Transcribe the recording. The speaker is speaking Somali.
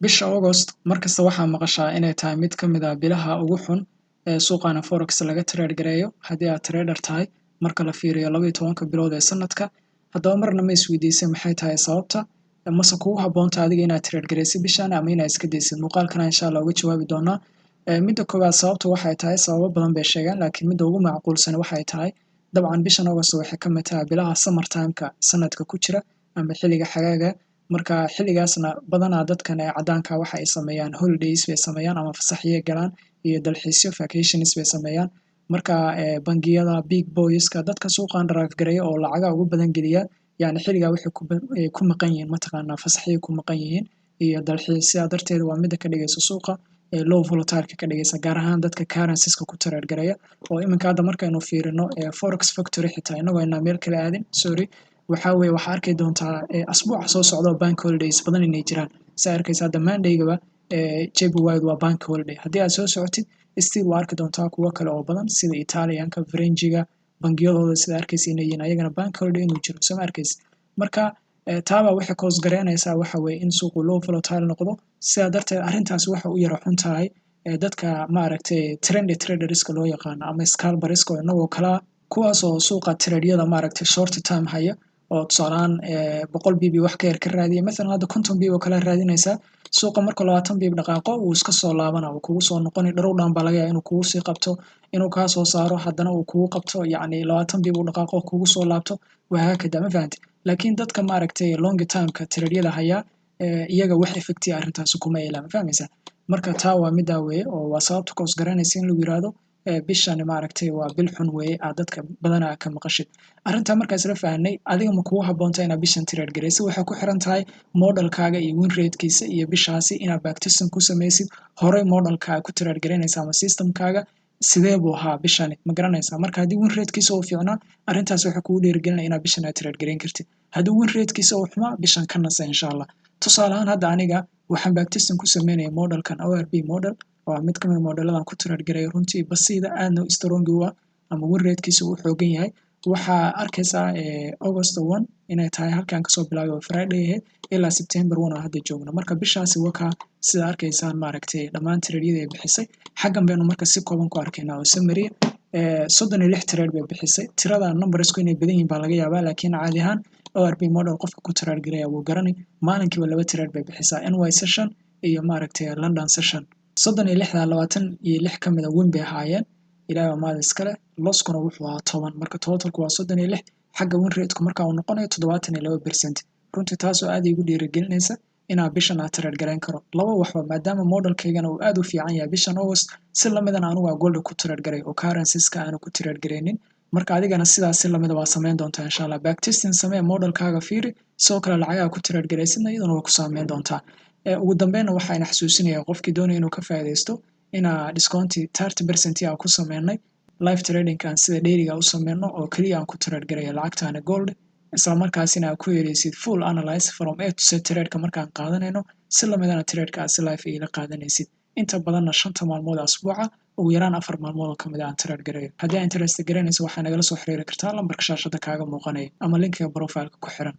Bisha August markasta waxaa maqashaa inay tahay mid ka mid ah bilaha ugu xun ee suuqana forex laga trade gareeyo haddii aad trader tahay, marka la fiiriyo 12-ka bilood ee sanadka. Haddaba, marna ma isweydiisay maxay tahay sababta? Mase kugu habboonta adiga inaad trade gareysid bishan ama inaad iska daysid? Muuqaalkana insha Allah uga jawaabi doonaa. Midda koowaad, sababtu waxay tahay, sababo badan bay sheegaan, laakiin midda ugu macquulsan waxay tahay, dabcan bishan August waxay ka mid tahay bilaha summer timeka sanadka ku jira ama xilliga xagaaga. Marka xilligaasna badanaa dadkan ee caddaanka waxa ay sameeyaan holidays bay sameeyaan ama fasaxyay galaan iyo dalxiisyo, vacations bay sameeyaan. Marka bangiyada, big boyska, dadka suuqan drive gareeya oo lacagaha ugu badan geliya, yani xilligaa waxay ku maqan yihiin, mataqaanaa, fasaxyay ku maqan yihiin iyo dalxiis. Sidaa darteed waa midda ka dhigaysa suuqa low volatileka ka dhigaysa, gaar ahaan dadka currencies-ka ku trade gareeya. Oo iminka hadda markaynu fiirino Forex Factory, xitaa inagoo aynaa meel kale aadin, sorry, waxaa weeye waxaa arki doontaa asbuuca soo socda bank holidays badan inay jiraan. Saa arkaysa hadda Mondaygaba JPY waa bank holiday. Haddii aad soo socotid, still waa arki doontaa kuwo kale oo badan, sida Italianka, Frenchiga, bangiyadooda sida arkaysa inay yihiin ayagana bank holiday inuu jiro. Soo ma arkaysa? Marka taabaa waxay cause gareynaysaa waxa weeye in suuqu low volatile noqdo. Sidaa darteed arrintaasi waxa u yara xun tahay dadka, maaragtay, trendy traderska loo yaqaano ama scalperska oo inagoo kalaa, kuwaas oo suuqa tradeyada, maaragtay, short time haya oo tusaalahaan 100 pip wax ka yar ka raadiya. Mathalan hadda 50 pip oo kale raadinaysaa, suuqa marka 20 pip dhaqaaqo wuu iska soo laabana, uu kugu soo noqoni. Drawdown baa laga yaaba inuu kugu sii qabto, inuu kaa soo saaro, haddana uu kugu qabto, yacni 20 pip uu dhaqaaqo, kugu soo laabto, wahaakada. Ma fahanti? Laakiin dadka, maaragtay, long timeka tradeyada hayaa, iyaga wax effectiya arrintaasi kuma yeelaan. Ma fahmaysaa? Marka taa waa middaa weeye oo waa sababta cause garanaysa in lagu yiraahdo bishani, maaragtay, waa bil xun weeye aad dadka badanaa ka maqashid arrintaa. Markaa isla fahanay, adiga ma kugu habboonta inaad bishan trade garaysid? Waxay ku xiran tahay modelkaaga iyo win ratekiisa iyo bishaasi inaad backtesting ku samaysid horey modelkaaga ku trade garaynaysa ama systemkaaga sidee buu ahaa bishani. Ma garanaysaa? Marka haddii win ratekiisa uu fiicnaa, arrintaas waxay kugu dhiirigelinaya inaad bishan aad trade garayn kartid. Haddii win ratekiisa uu xumaa, bishan ka nasa insha Allah. Tusaale ahaan hadda aniga waxaan backtesting ku sameynaya modelkan ORB model. Waa mid kamid modeladan ku trade gareeya runtii, basiida aadna strong u ah ama win ratekiisa uu xoogan yahay. Waxaa arkaysaa August 1 inay tahay halkaan kasoo bilaabay oo Friday ahayd ilaa September 1 oo hadda joogno. Marka bishaasi wakaa sida arkaysaan, maaragtay, dhammaan tradeyada ay bixisay xaggan baynu marka si kooban ku arkaynaa oo summary. 36 trade bay bixisay. Tirada numbersku inay badan yihiin baa laga yaabaa, laakiin caadi ahaan ORB model qofka ku trade garaya wuu garanay. Maalinkiiba laba trade bay bixisaa, NY session iyo, maaragtay, London session. 36-da, 26 ka mida win bay ahaayeen, Ilaah baa maad iskale. Losskuna wuxuu ahaa 10. Marka totalku waa 36. Xagga win rateku marka uu noqonayo 72%. Runtii taasoo aad iigu dhiirigelinaysa inaa bishan aad trade garayn karo laba waxba, maadaama modelkaygana uu aad u fiican yahay bishan August, si lamidana anigu aa golda ku trade garay oo currencies-ka aanu ku trade garaynin. Marka adigana sidaas si lamida waa samayn doontaa insha Allah. Backtesting samee, modelkaaga fiiri, sidoo kale lacagaha ku trade garaysidna iyaduna waa ku saameyn doontaa. Ugu dambeynna waxayna xasuusinayaa qofkii doonaya inuu ka faa'iidaysto inaa discounti 30% aan ku sameynay live tradingkan sida dailyga u sameyno oo keliya aan ku trade garaya lacagtaana gold, isla markaasina aad ku heleysid full analyze from A to Z tradeka markaan qaadanayno, si lamidana tradeka aad si live iila qaadanaysid. Inta badanna 5-ta maalmood asbuuca ugu yaraan 4 maalmood oo kamid a aan trade garayo. Haddii aa interest garanaysa, waxaa nagala soo xiriiri kartaa lambarka shaashada kaaga muuqanaya ama linkiga profileka ku xiran.